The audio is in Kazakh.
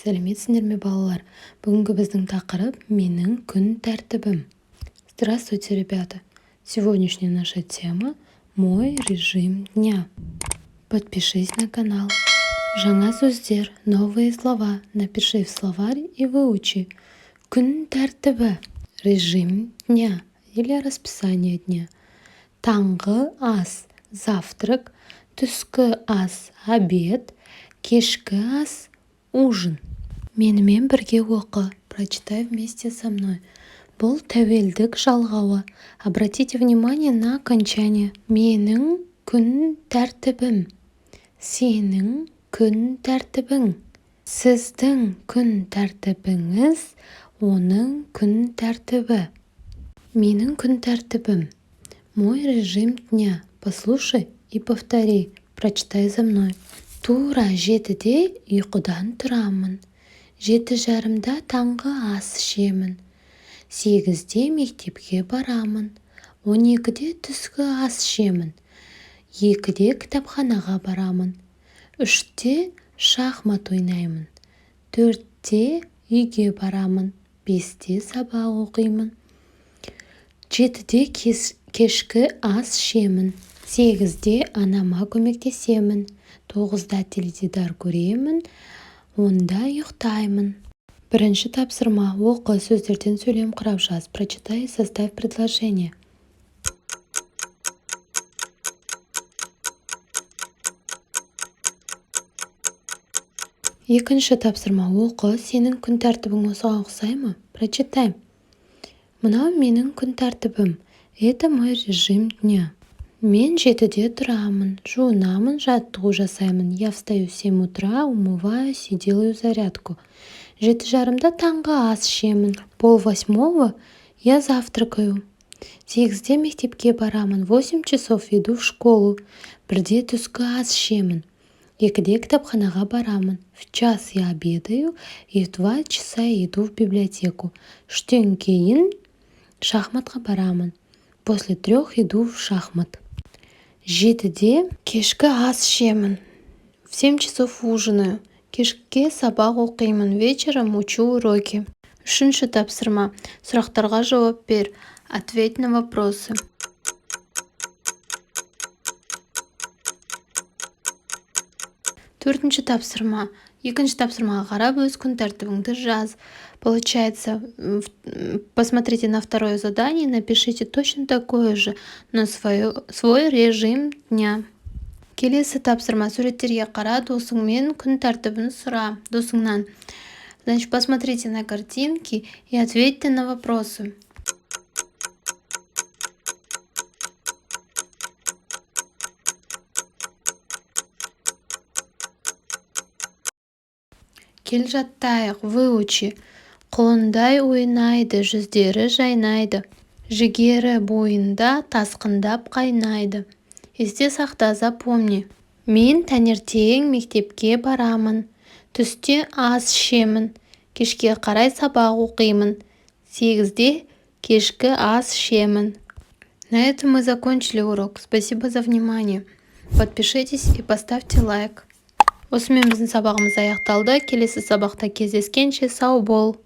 Сәлеметсіңдер ме, балалар! Бүгінгі біздің тақырып: «Менің күн тәртібім». Здравствуйте, ребята! Сегодняшняя наша тема: «Мой режим дня». Подпишись на канал. Жаңа сөздер, новые слова, напиши в словарь и выучи. Күн тәртібі – режим дня или расписание дня. Таңғы ас – завтрак, түскі ас – обед, кешкі ас – ужин. Менімен бірге оқы. Прочитай вместе со мной. Бұл тәуелдік жалғауы. Обратите внимание на окончание. Менің күн тәртібім, сенің күн тәртібің, сіздің күн тәртібіңіз, оның күн тәртібі. Менің күн тәртібім. Мой режим дня. Послушай и повтори. Прочитай за мной. Тура 7-де ұйқыдан тұрамын. 7:30-да таңғы ас ішемін. 8-де мектепке барамын. 12-де түскі ас ішемін. 2-де кітапханаға барамын. 3-те шахмат ойнаймын. 4-те үйге барамын. 5-те сабақ оқимын. 7-де кешкі ас ішемін. 8-де анама көмектесемін. 9-да теледидар көремін. 10-да ұйықтаймын. Бірінші тапсырма: оқы, сөздерден сөйлем құрап жаз. Прочитай и составь предложение. Екінші тапсырма: оқы, сенің күн тәртібің осыған ұқсай ма? Прочитай. Мынау менің күн тәртібім. Это мой режим дня. Мен 7-де тұрамын, жуынамын, жаттығу жасаймын. Я встаю в 7 утра, умываюсь и делаю зарядку. 7:30-да таңғы ас ішемін. 7:30 я завтракаю. 8-де мектепке барамын. 8 часов иду в школу. 1-де түскі ас ішемін. 2-де кітапханаға барамын. В 1 я обедаю и в 2 часа иду в библиотеку. 3-тен кейін шахматқа барамын. После 3 иду в шахмат. 7-де кешкі ас ішемін. В 7 часов ужинаю. Кешке сабақ оқимын. Вечером учу уроки. Үшінші тапсырма: сұрақтарға жауап бер. Ответь на вопросы. Төртінші тапсырма: екінші тапсырмаға қарап, өз күн тәртібіңді жаз. Получается, посмотрите на второе задание, напишите точно такое же, но свой режим дня. Келесі тапсырма: суреттерге қара, досыңмен күн тәртібін сұра досыңнан. Значит, посмотрите на картинки и ответьте на вопросы. Кел, жаттайық. Выучи. Құлындай ойнайды, жүздері жайнайды, жігері бойында тасқындап қайнайды. Есте сақта. Запомни. Мен таңертең мектепке барамын, түсте ас ішемін, кешке қарай сабақ оқимын, 8-де кешкі ас ішемін. На этом мы закончили урок. Спасибо за внимание. Подпишитесь и поставьте лайк. Осымен біздің сабағымыз аяқталды. Келесі сабақта кездескенше, сау бол!